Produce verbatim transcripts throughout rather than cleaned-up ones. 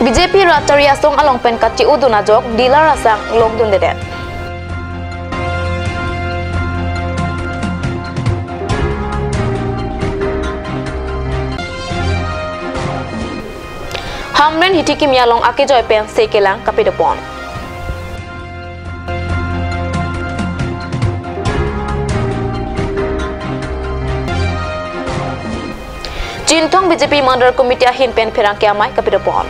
B J P rat chari asong along pen kachi-odun ajok dealer asang longdundedet. Hamren hithi kimi along akejoi pen se kelang kapidopon. Chinthong B J P Mandal Committee ahin pen pherangke amei kapidopon.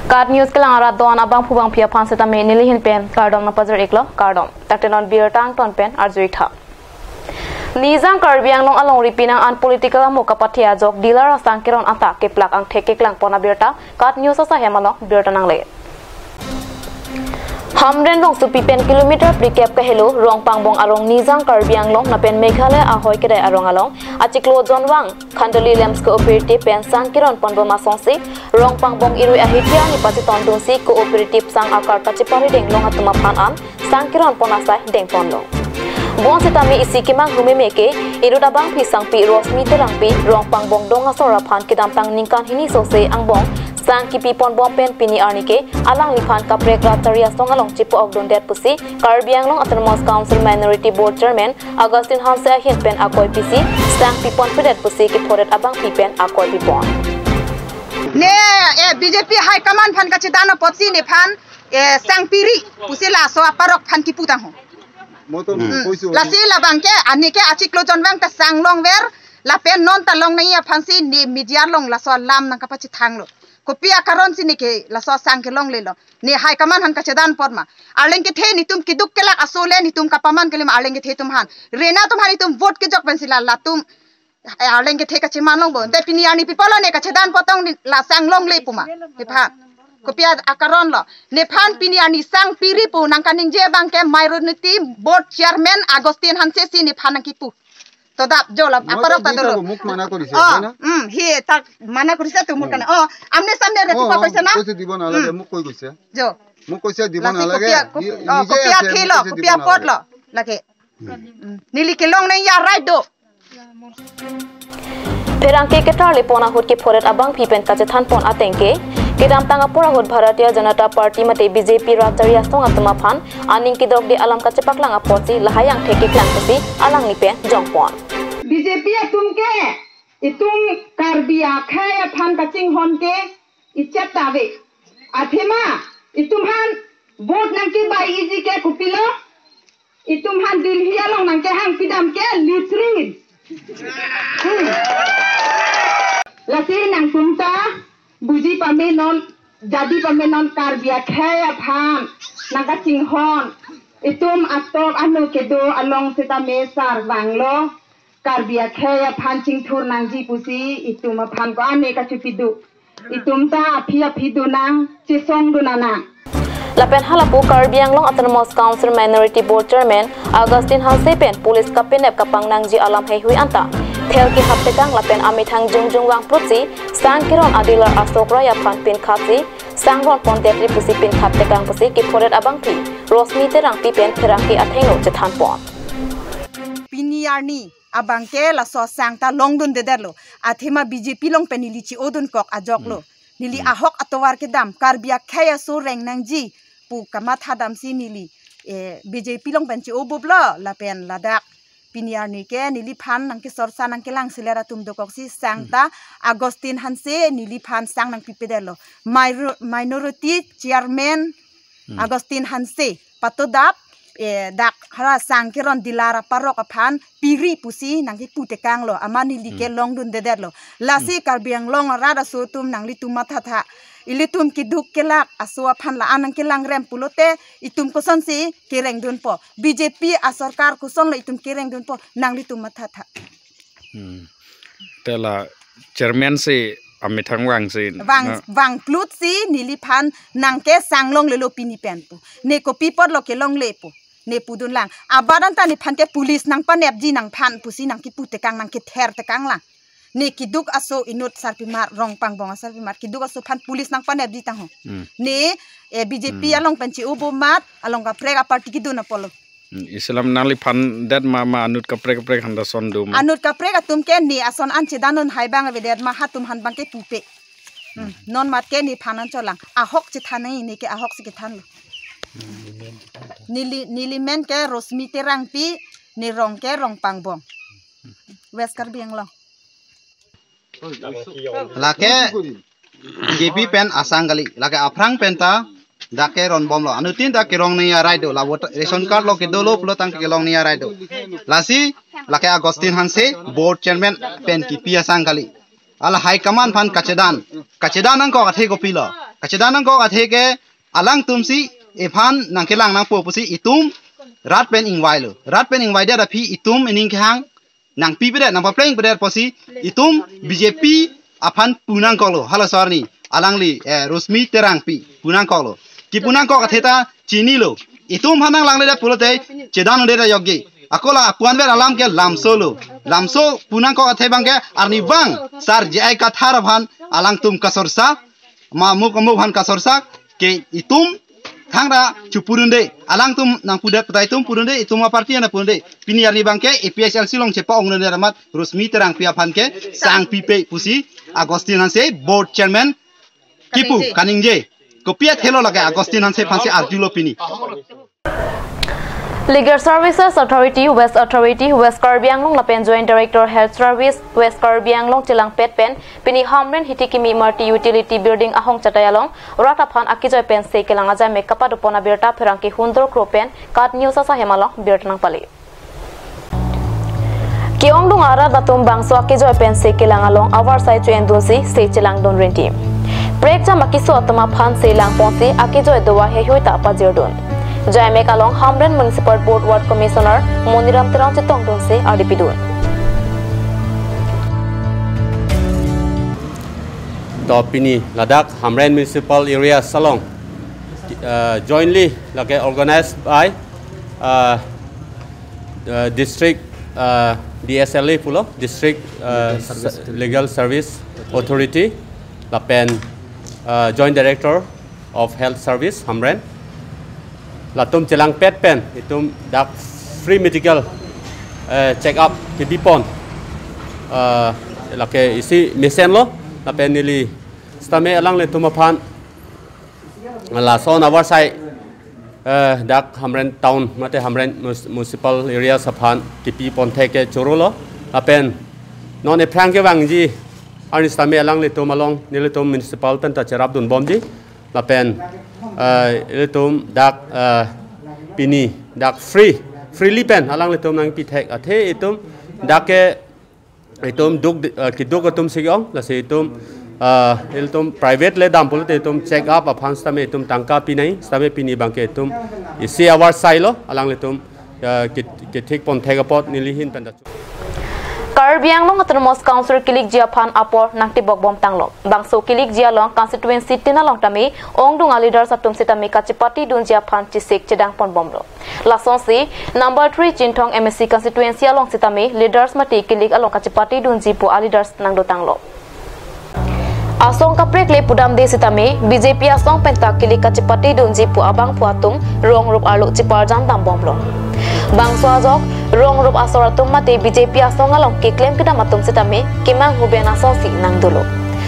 KAT News kelang arat do-an abangphu bangphi aphan setame nelihin pen kardom nangpajir-iklo, kardom. Takte non birta angton pen arju-ik tha. Nijang Karbi Anglong alongri penang an political amo kapathe ajok dealer asang keron anta keplak angthek keklangpon abirta KAT News asahem along birta nangle. Hamren rongsopi pen kilometer phlikep kahelo Rongpangbong arong Nijang Karbi Anglong lapen Meghalaya ahoi kedai arong along achiklo Jonvang Khandali Lamps Cooperative pen sang keronponbom asonsi Rongpangbong irui ahithi arni pachetondunsi cooperative sang akar kacheparideng long atum aphan an sang keronpon asai dengponlo. Bonsitame isi kemanghu meme ke inut abangphi sangpi Rosmi Terangpi Rongpangbong dong asor aphan kedamtang ningkan hini sose angbong sang kipiponbom pen pini arni ke alangliphan kaprek rat chari asong along chipo-okdundet pusi Karbi Anglong Autonomous Council Minority Board Chairman Augustine Hanse ahin pen akoi pisi sang piponpedet pusi kephoret abangphi pen akoi pipon. Ne, eh, B J P High Command aphan kachedan apotsi nephan, eh, sang piri pusi laso aparok aphan kipu tangho. Motom Hmm. koiso. Lasi labang ke, ani ke achiklo Jonvang ta sang longver, lapen non ta longnei aphansi ne media along laso alam nangkapachethanglo. Kopi akaronsi ne ke laso sang kelonglelo. Ne High Command aphan kachedan apot ma. Arleng kethe netum keduk kelak aso le netum kapaman kelima arleng kethe atum aphan. Rena atum aphan netum vote kejok pensi la latum, eh, arleng kethe kacheman longpo. Te pini arni pi apotlo ne kachedan apot tong ne la sang longle pu ma. Nephan. Kopi a-, akaronlo. Nephan pini arni sang piri pu nangkaningje abang ke Minority Board Chairman Augustine Hanse si nephan nangkipu. To dap jo la Moi aparok ta dita dolo. Muk mana korise, Oh, hai na? Hmm, hi tak mana korise tu mur Hmm. kana. Oh, amne samne re Oh, tu pa oh, koise na? Koise dibo nalage, Hmm. muk koi koise. Jo. Muk koise dibo Lasi nalage. Kopia, kop-, Ni-, oh, nije kopia ase, muk thelo, koise kopia dibo nalage. Apotlo. Lake. Hmm. Hmm. Neli kelongnei ya right do. Pherangke ketarlepon ahut kephoret abangphi pen kachethanpon ateng ke, kedamtang apor ahut Bharatiya Janata Party mate B J P rat chari asong atum aphan aning kedokde alam kachepaklang apotsi lahai angthek keklang pusi alangli pen jongpon. B J P atum ke, itum Karbi akhei aphan kachinghon ke, ichet ta ave. Athema, itum aphan vote nangkebai-iji ke kopilo, itum aphan Delhi along nangkehang pidam ke littering. Hmm. Lasi nangtum ta buji pame non, jadi pame non Karbi akhei aphan nangkachinghon. Itum atok anu kedo along setame sar vanglo. Karbi akhei aphan chingthur nangji pusi itum aphan ko ane kachipiduk. Itum ta aphi aphi dunang, chesongdun nang. Lapen halapu Karbi Anglong Autonomous Council Minority Board Chairman Augustine Hanse pen police kapenep kapang nangji alam heihui anta thel kehap tekang lapen amethang jongjong vangprutsi sang keron a-dealer asok rai aphan pinkhatsi sang ronpondetri pusi pinkhat tekang pusi kephoret abangphi Rosmi Terangpi pen pherangke athengno chethanpon. Pini arni abang ke laso sang ta longdundedetlo. Athema B J P along pen neli che-odunkok ajoklo. Hmm. Neli Hmm. ahok atovar kedam Karbi akhei aso reng nangji pu kamathadamsi neli, eh, B J P along pen che-obuplo lapen ladak pini arni ke neliphan nangkesorsa nangkelangselet atum dokoksi sang Hmm. ta Augustine Hanse neliphan sang nangpipedetlo. Minor-, Minority Chairman Hmm. Augustine Hanse patodap, eh, dak hara sang keron dealer aparok aphan piri pusi nangkipu tekanglo, amat neli ke Hmm. longdundedetlo. Lasi Hmm. Karbi Anglong arat aso atum nanglitum mathatha. Ilitum keduk kelak aso aphan la-an nangkelangrem pulote itum kosonsi kerengdunpo. B J P asorkar kosonlo itum kerengdunpo, nanglitum mathatha. Hmm. Te la chairman si amethang vangsi Vang, na vangplutsi neliphan nangkesang longlelo pini pen pu. Ne kopi apotlo kelongle pu. Ne pudunlang. Abadan ta nephan ke police nangpanepji nangphan pusi nangkipu tekang nangkether tekanglang. Ne keduk aso inut sarpimar Rongpangbong asarpimar keduk aso aphan police nangpanepji tangho. Hmm. Ne, eh, B J P Hmm. along pen che-obu amat along kaprek aparty kedun apotlo. Hmm, isi alam nangliphan det ma, ma anut kaprek kaprek aphan ta ason do ma? Anut kaprek atum ke ne ason an chedan un hai abang avedet ma, hatum aphan abang ke pupe. Hmm, non mat ke nephan an cholang. Ahok chethan nangji, ne ke ahok si kethanlo. Neli, neli men ke Rosmi Terangpi, ne rong ke Rongpangbong, West Karbi Anglong. Lake K P pen asang kali, lake aphrang pen ta dak ke ronbomlo. Anuttin ta kerong nangji arai do, la voter, ration card lo kedo lo pulo tangte kelong nangji arai do. Lasi lake Augustine Hanse board chairman pen kipi asang kali. Hala high command aphan kachedan, kachedan nangkok athe kopilo? Kachedan nangkok athe ke alangtum si ephan nangkelang nangpo pusi itum rat pen ingvailo. Rat pen ingvaidet aphi itum ining kehang nangpipedet, nangpaplengpedet pusi itum B J P aphan pu nangkoklo. Hala so arni alangli, eh, Rosmi Terangpi pu nangkoklo. Kipu nangkok athe ta chinilo. Itum aphan nanglangle det pulote chedan un'edet ayokji. Ako la apuan ver alam ke lamsolo. Lamso pu nangkok athe abang ke arnivang Sar J I Kathar aphan alangtum kasorsa, ma amuk amuk aphan kasorsa ke itum thangra chupurunde. Alangtum nangpudet putai itum purunde, itum aparty nangpurunde. Pini arni abang ke A P H L C along chepa-ongdunde amat Rosmi Terangpi aphan ke sangpipe pusi Augustine Hanse board chairman kipu kaningje. Kopi athelo lake Augustine Hanse aphansi arjulo pini. Legal Services Authority, West Authority, West Karbi Anglong lapen Joint Director Health Service, West Karbi Anglong chelangpet pen pini Hamren Hitikimi Multi Utility Building ahong chatai along rat aphan akejoi pen se kelang ajai mek kapadopon abirta pherangke Hundor Kro pen KAT News asahem along birta nangpale. Ke-ongdung arat atum bangso akejoi pen se kelang along avarsai cho-endunsi se chelangdun rinti. Prekjam akeso atum aphan se langponsi akejoi doa heihui ta pajirdun. Jaimek along Hamren Municipal Board Ward Commissioner Moniram Terang chetongdunsi ardipidun. To pini ladak Hamren Municipal Area along, uh, jointly lake organized by, uh, uh, district, uh, D S L A pulo, district, uh, Legal Service Legal Service Authority, lapen, uh, Joint Director of Health Service Hamren. Latum chelangpet pen itum dak free medical, uh, check up kebipon, uh, lake isi mesenlo, lapen neli sitame alanglitum aphan lason avarsai, eh, dak Hamren town mate Hamren mus-, municipal areas aphan kipipon thek ke chorolo. Lapen non ephrang kevangji arni sitame alanglitum along nelitum municipal pen ta cherapdunbomji. Lapen, eh, ilitum dak, eh, pini dak free, freely pen alanglitum nangpithek athe itum dak ke itum duk, eh, keduk atum si ke-ong, lasi itum, eh, ilitum private le dam pulote itum check up aphan sitame itum tangka pinai, sitame pini abang ke itum isi avarsailo, alanglitum, eh, ke, kethekpon thek apot neli ahin pen ta. Karbi Anglong Autonomous Council kilikji aphan apor nangtibokbomtanglo. Bangso kilikji along constituency tin along tame ongdung aleaders atum sitame kachepatidunji aphan chesik chedangponbomlo. Lasonsi number three Chinthong M A C constituency along sitame leaders mate kilik along kachepatidunji pu aleaders nangdotanglo. Asong kaprek le pudamde sitame B J P asong penta kilik kachepatidunji pu abangphu atum rong rup arlo cheparjandambomlo. Bangso ajok rong rup asor atum mate B J P asong along keklem kedam atum sitame kemanghu ben asonsi nangdolo.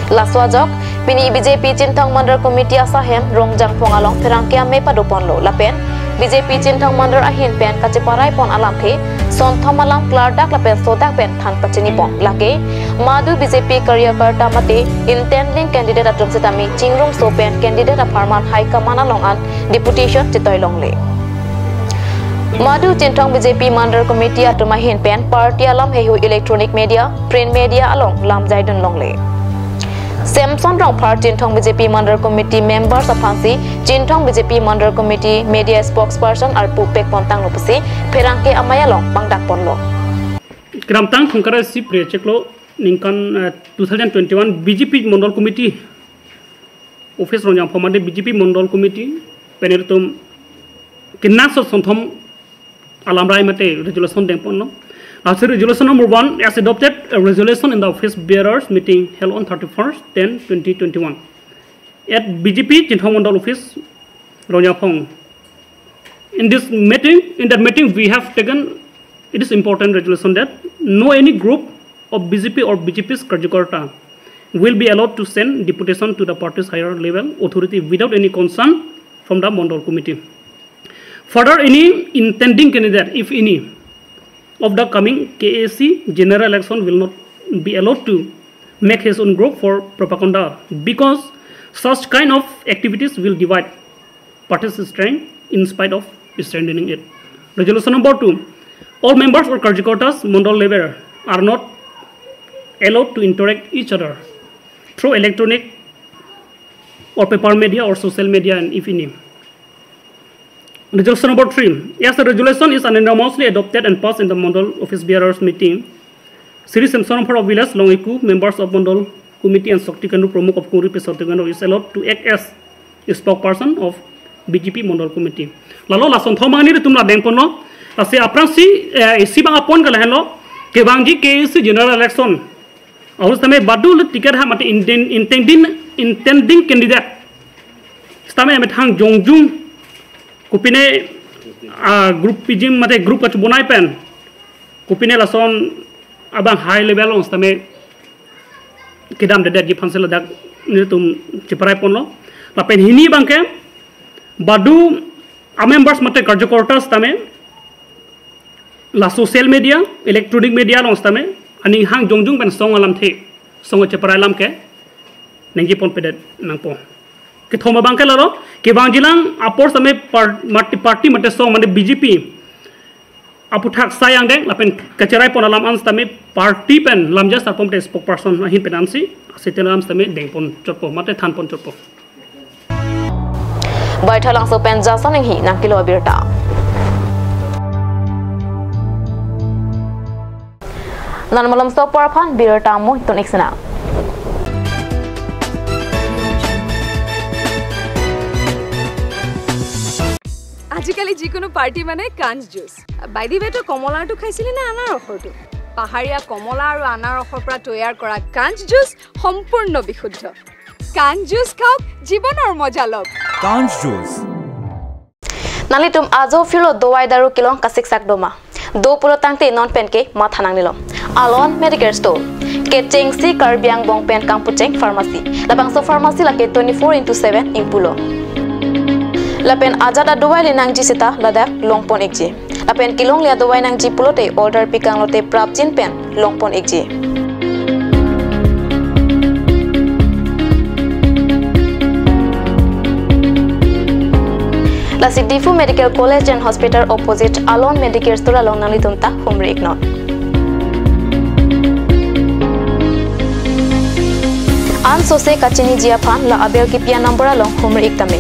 Laso ajok pini B J P Chinthong Mandal Committee asahem Rongjangphong along pherangke amei padoponlo lapen B J P Chinthong Mandal ahin pen kacheparaipon alamthe sonthom alam klardak lapen sodak pen than pachinipon. Lake madu B J P karyakarta mate intending candidate atum sitame chingrumso pen candidate apharman high command along an deputation chetoilongle. Madu Chinthong B J P Mandal Committee atum ahin pen party alam heihui electronic media, print media along lamjaidunlongle. Samson Rongphar Chinthong B J P Mandal Committee members aphansi Chinthong B J P Mandal Committee media spokesperson arpu pekpontanglo pusi pherangke amei along pangdakponlo. Kramtang thongkara isi pre chiklo ningkan, eh, two thousand twenty-one B J P Mandal Committee office Rongjangphong mate B J P Mandal Committee pen ilitum kenangsot sonthom alamrai mate resolution dengponlo. Lasi resolution number one, as adopted, a resolution in the office bearers meeting held on thirty-first ten twenty twenty-one at B J P Chinthong Mandal office, Rongjangphong. In this meeting, in that meeting, we have taken, it is important resolution that no any group of B J P or B J P's karyakarta will be allowed to send deputation to the party's higher level authority without any consent from the Mandal Committee. Further, any intending candidate, if any, of the coming K A A C general election will not be allowed to make his own group for propaganda, because such kind of activities will divide party's strength in spite of strengthening it. Resolution number two, all members or karyakartas Mandal level are not allowed to interact each other through electronic or paper media or social media, and if any. Resolution number three, as the resolution is unanimously adopted and passed in the Mandal office bearers meeting, Sri Samson Ronghang of village Longiku, members of Mandal Committee and Shakti Kendra Pramukh of Kungri P Shakti Kendra is allowed to act as spokesperson of B J P Mandal Committee. Lalo lason thom ani tum la dengponlo. Lasi aphrangsi, eh, isi bang apon ke lahenlo. Kevangji K A A C general election ahut sitame badu le ticket ha mate intend-, intending, intending candidate sitame methang jongjung kopine, ah, group pijim mate group kachebonai pen kopine lason abang high level along sitame kedamdedetji aphansi ladak nelitum cheparai ponlo. Lapen hini abangke badu a-members mate karyakartas sitame la social media, electronic media along sitame aning hang jongjung pen song alamthe, song cheparai alam ke ningje ponpedet nangpo. Kethom abangke lalo, kevangjilang apor sitame par-, mate party mate song mate B J P aputhak sai angdeng lapen kacherai pon alam an sitame party pen lamja sarpom te spokesperson ahin pen ansi, aseten alam sitame dengpon chotpo mate thanpon chotpo. Baithalangso pen Jason Enghi nangkelo abirta. Non malomso apor aphan birta mo tun iksena. আজিকালি যিকোনো পাৰ্টি মানে কাঞ্চ juice. By the ৱে, তই কমলাৰটো খাইছিলি নে আনাৰসৰটো? পাহাৰীয়া কমলা আৰু আনাৰসৰ পৰা তৈয়াৰ কৰা কাঞ্চ জুচ সম্পূৰ্ণ বিশুদ্ধ। কাঞ্চ জুচ খাওক, জীৱনৰ মজা লওক। Kanj Juice. Nanglitum ajo phirlo dovai daru kelong kasiksak doma. Do pulo tangte non pen ke matha nangnelo. Alon Medicare Store. Kechengsi Karbi Anglong pen kangpucheng pharmacy. Labangso pharmacy lake twenty-four into seven ingpulo. Lapen ajat adovai le nangji seta ladak longpon ikji. Lapen kelongle adovai nangji pulote order pikanglote prapjin pen longpon ikji. Lasi Diphu Medical College and Hospital opposite Alon Medicare Store along nanglitum ta humri iknon. An sose kachiniji aphan la abel kipi a-number along humri ik tame.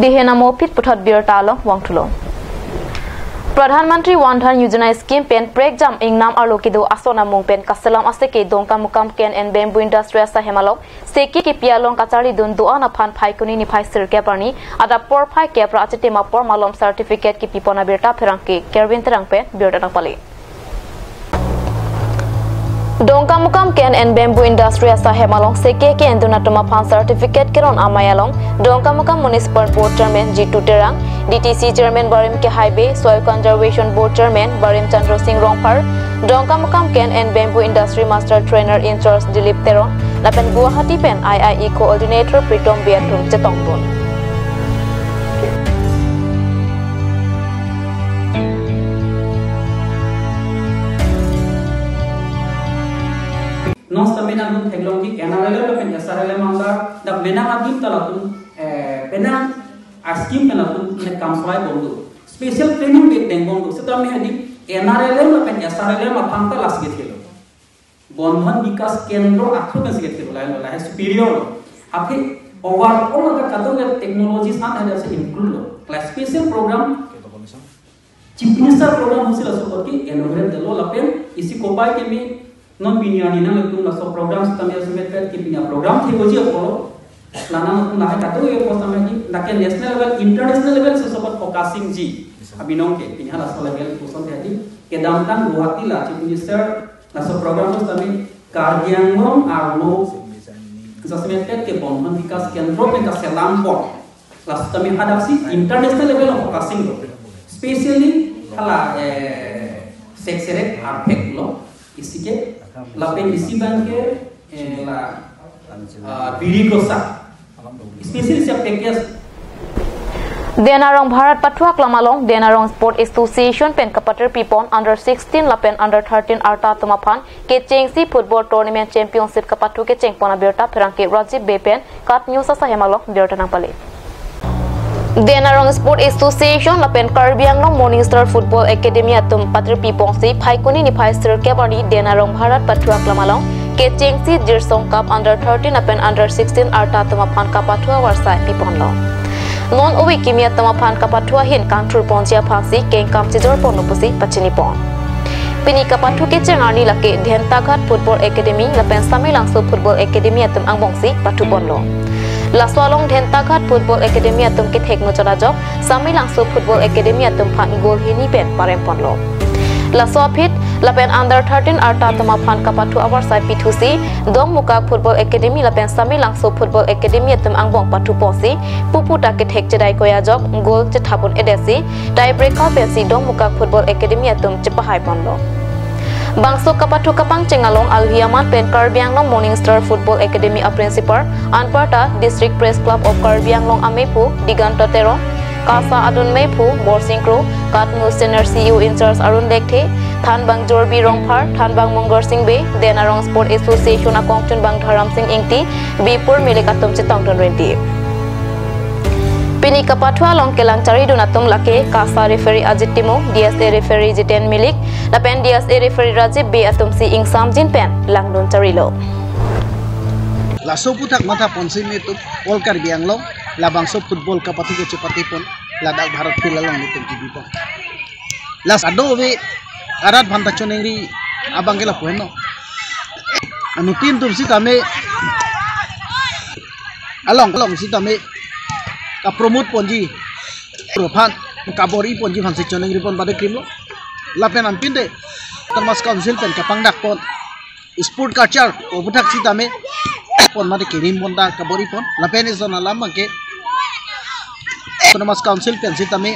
Dihen amo phit puthot birta along vangthulo. Pradhan Mantri Jan Dhan Yojana scheme pen prekjam ingnam arlo kedo ason amung pen kaselam aseke Dongkamukam Cane and Bamboo Industry asahem along seke kipi along kacharlidun do-an aphan Phaikuni niphai sirkep arni adap porphai kep ra achitim apor malom certificate kipipon abirta pherangke Kerwin Terang pen birta nangpale. Dongkamukam Cane and Bamboo Industry asahem along seke ke-endun atum aphan certificate keron amei along Dongkamukam Municipal Board Chairman Jitu Terang, D T C Chairman Barim Kehaibe, Soil Conservation Board Chairman Barim Chandra Singh Rongphar, Dongkamukam Cane and Bamboo Industry Master Trainer in Charge Dilip Teron, lapen Guwahati pen I I E Coordinator Pritom Bey atum chetongdun. Non stamina nun theklong ki N R L M lapen S R L M under the menang adim ta latum, eh, penang a-scheme pen latum ne kam solai bom do. Special training bek deng bom do. Seta mi hadi N R L M lapen S R L M aphan ta last gate lo. Bandhan Vikas Kendra akhlo kan sikit lo, lain lo, lain superior lo. Aphi overall ka kadung ya technologies an ada se include lo. Like special program, Chief Minister program husi laso kot ke inaugurate lo lapen isi kopai ke mi non pini arni nangtum laso program sitame semet pet ke pini program thekoji apolo. Lana nangtum lahai katu ye post nang ki, lake national level, international level se sobat focusing ji. Abinong ke, pini halaso level puson tadi, kedamtang Guwahati la Chief Minister laso program sitame Karbi Anglong arlo jasemet kebonpon vikas kendro pen kaselam pon. Laso tame hadaksi international level of focusing lo. Specially hala, eh, sex eret arpek lo. Isi ke lapen isi abang ke, eh, la, ah, biri grosa. Specially isi package. Denarong Bharat Pathu Aklam along Denarong Sport Association pen kapatir pipon under sixteen lapen under thirteen arta atum aphan kechengsi football tournament championship kapathu kechengpon abirta pherangke Rajib Bey pen KAT News asahem along birta nangpale. Denarong Sport Association lapen Karbi Anglong Morning Star Football Academy atum patir piponsi Phaikuni niphai sirkep arni Denarong Bharat Pathu Aklam along kechengsi Jirsong Cup under thirteen lapen under sixteen arta atum aphan kapathu avarsai piponlo. Non ove kimi atum aphan kapathu ahin kangthurponji aphansi kengkam chijorponlo pusi pachinipon. Pini kapathu kecheng arni lake Dhentaghat Football Academy lapen Samelangso Football Academy atum angbongsi pathuponlo. Laso along Dhentaghat Football Academy atum kethek muchot ajok Samelangso Football Academy atum aphan goal hini pen paremponlo. Laso aphi lapen under thirteen arta atum aphan kapathu avarsai pithusi Dongmukak Football Academy lapen Samelangso Football Academy atum angbong pathuponsi pupu ta kethek chedai koi ajok goal chethapon edetsi tie breaker pensi Dongmukak Football Academy atum chepahaiponlo. Bangso kapathu kapangcheng along alohi aman pen Karbi Anglong Morning Star Football Academy a principal anparta District Press Club of Karbi Anglong amephu Diganta Teron, KASA adun mephu Borsing Kro, KAT News Channel C E O in charge Arun Lekthe, thanbang Jorbi Rongphar, thanbang Mongorsing Bey, Denarong Sport Association akongchunbang Dharamsing Ingti, bipur milik atum chetongdun rinti. Pini kapathu along kelang charidun atum lake KASA referee Ajit Timung, D S A referee Jiten Milik, lapen D S A referee Rajib Bey atumsi ingsamjin pen langdun charilo. Laso aphuthak mathaponsi me atum all Karbi Anglong labangso football kapathu kechepatipon ladak Bharat Field along netum kibipon. Laso ado ave arat aphanta choningri abang ke lapu henlo. Anuttin atum sitame along along sitame kapromote ponji, aphan kabor-i ponji aphansi choningripon bade krimlo. Lapen anpinte Autonomous Council pen kapangdakpon sport culture aphuthak sitame pon mate kerimpon ta kabor-ipon. Lapen eson alam abang ke Autonomous Council pen sitame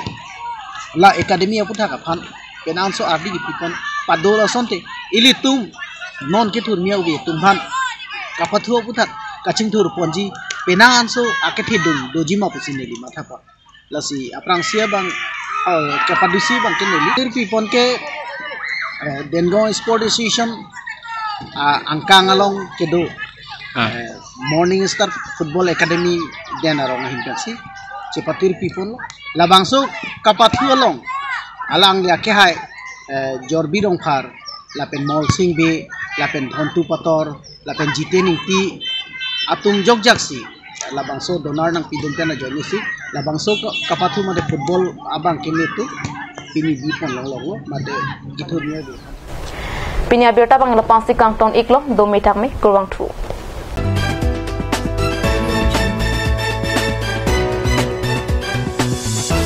la academy aphuthak aphan penang so ardi kipipon padol asonte ilitum non kethurmi ave atum aphan kapathu aphuthak kachingthurponji penang anso akethe dun doji ma pusi neli mathapon. Lasi aphrangsi abang, eh, kepadusi abang ke neli. Tirpipon ke, eh, Dengong Sport Association, ah, angkang along kedo. Ah. Eh, Morning Star Football Academy Denarong ahin pensi chepatir piponlo. Labangso kapathu along alangli akehai, eh, Jorbi Rongphar, lapen Molsing Bey, lapen Dhontu Pator, lapen Jiten Ingti atum jokjaksi labangso donor nangpidun pen ajoinesi labangso ka-, kapathu mate football abang ke netum pini bipon longlonglo mate kethurmi ave. Pini abirta abang lapu-ansi kangton-iklo, do mithak me, kurvangthu.